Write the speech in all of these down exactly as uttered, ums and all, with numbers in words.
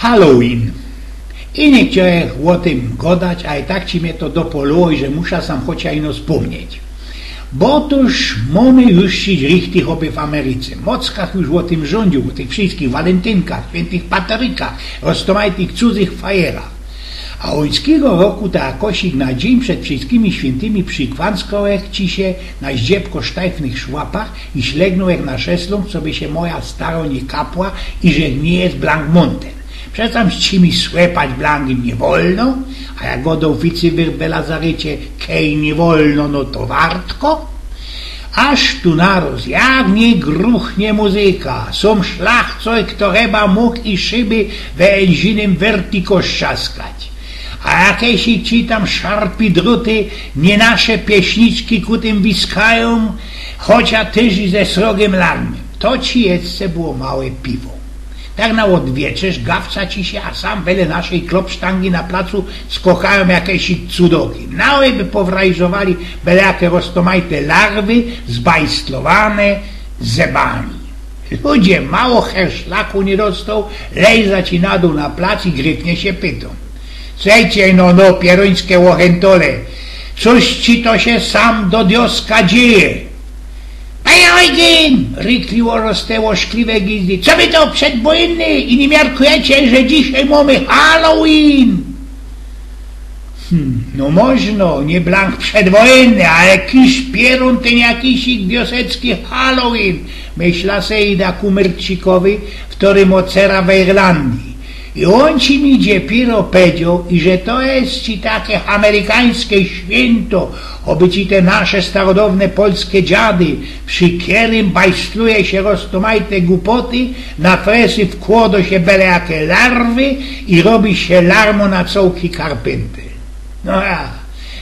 Halloween. I niy chciołech ô tym godać, a i tak ci mie to dopolōło, że musza sam chociaż ino spōmnieć. Bo tōż mōmy już ci richtig oby w Ameryce. Mockach już ô tym rzōndziōł, ô tych wszyskich walentynkach, świyntych Patrykach, roztōmajtych cudzych fajerach. A ōńskigo roku ta jakosik na dziyń przed wszyskimi świyntymi przikwanskołech ci sie na zdziebko sztajfnych szłapach i ślegnōłech na szeslōng, coby sie moja staro niy kapła i żech niy je blank mōnten. Przecam ci mi słepać blank niy wolno, a jak godoł ficy w lazarycie, kej niy wolno, no to wartko. Aż tu naroz, jak niy gruchnie muzyka, sōm szlachcoj, chto chyba mōg i szyby we elzinym wertiko strzaskać. A jakeś ci tam szarpi druty, niy nasze pieśniczki ku tym wiskajōm, chocia tyż i ze srogym larmym. To ci jeszcze było małe piwo. Tak na ôdwieczerz gawca ci sie, a sam wele naszej klopsztangi na placu skokajōm jakeś cudoki. Nały by powrajżowali bele jake roztōmajte larwy, zbajstlowane zebani. Ludzie, mało herszlaku niy dostoł, lejza ci na dōł na plac i gryfnie sie pytōm: „Sejcie no, no, pierōńske ôchentole, coś ci to sie sam do dioska dzieje?” „Panie Eugen!” – rykliło rozteło szkliwe gizdy. „Co wy to przedwojynny i niy miarkujecie, że dzisiej mōmy Halloween?” „Hm, no możno, niy blank przedwojynny, ale kisz pierōn, tyn jakiś wiosecki Halloween”, myśla se i da kumyrcikowi, w ktorym ocera w Irlandii. I ôn ci mi dziepiro pedzioł, i że to je ci take amerykańske świynto, oby ci te nasze starodowne polske dziady, przi kerym bajsluje sie roztōmajte gupoty, na fresy wkłodo sie bele jake larwy i robi sie larmo na cołki Karpynty. No ja,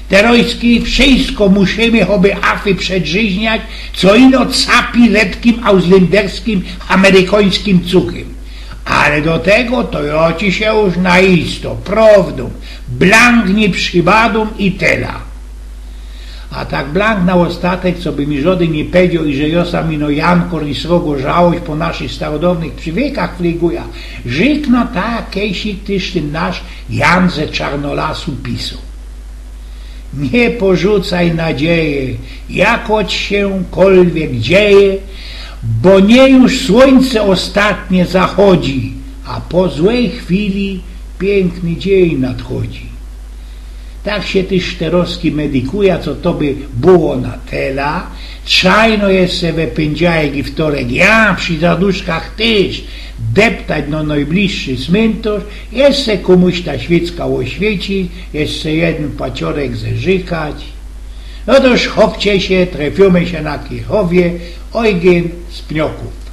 terojski wszysko musimy, oby afy przedrzyźniać, co ino capi letkim auslynderskim, amerykońskim cuchym. Ale do tego to jo ci sie już na isto, prowdōm, blank niy przibadōm i tela. A tak blank na ôstatek, coby mi żodyn niy pedzioł, iże jo sam ino jankor i srogo żałość po naszych starodownych przywykach flyguja, rzykna tak, kejsik tyż tyn nasz Jan ze Czarnolasu pisoł: „Niy porzucaj nadzieje, jako ci sie kolwiek dzieje, bo niy już słōńce ôstatnie zachodzi, a po złej chwili piykny dziyń nadchodzi”. Tak sie tyż terowski medykuja, co to by było na tela. Trzeba ino jeszcze we pyndziałek i wtorek, ja przi zaduszkach tyż, deptać na nojbliższy smyntōrz, jeszcze kōmuś ta świycka ôświecić, jeszcze jedyn paciorek zerzykać. No to już chopcie sie, trefiymy sie na Kiechowie, Eugen z Pniokōw.